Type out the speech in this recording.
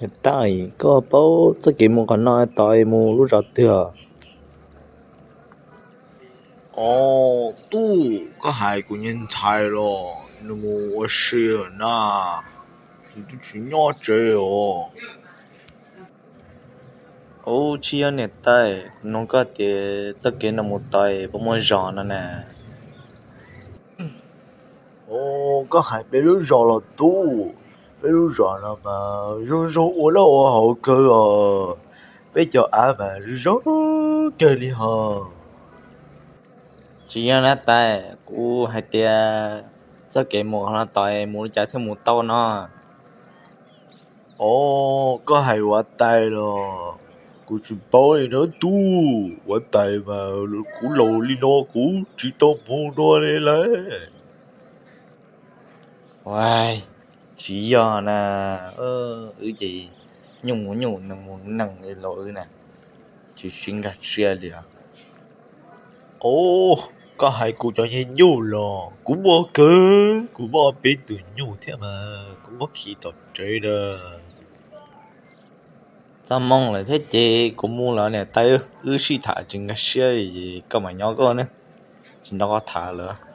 Niam tais, koj paub txoj kev mus qhov no tod mus lub zos twg? Os, tub, koj hais kuv niag ntxhais los nws mus ua si lawm na, nws twb tsis nyob tsev os. Ub, tsis yog niam tais, kuv nug koj tias txoj kev no mus tod puas muaj zos no na? Os, koj hais peb lub zos los tub, peb lub zos no mas zoo zoo ua noj ua haus kawg os, peb cov av mas zoo zoo kawg li hos. Tsis yog niam tais, kuv hais tias txoj kev mus qhov no tod mus li cas thiaj mus tau no. Os, koj hais huab tais los? Kuv tsis paub li na tub, huab tais mas kuv laus li no kuv tsis tau mus dua li lawm. Tsis yog na, wb ces nyuj mus nyuj, nees mus nees li los wb na, tsis sib nkag siab li os. Os, koj hais kuv cov nyuj los kuv muaj kawg, kuv muaj peb tus nyuj thiab mas kuv muab khi tom tsev na. Txoj moo lawm thiab ces kuv mus lawm niam tais, wb sib tham tsis nkag siab li, koj mam nyob koj ne, tsis nrog koj tham lawm.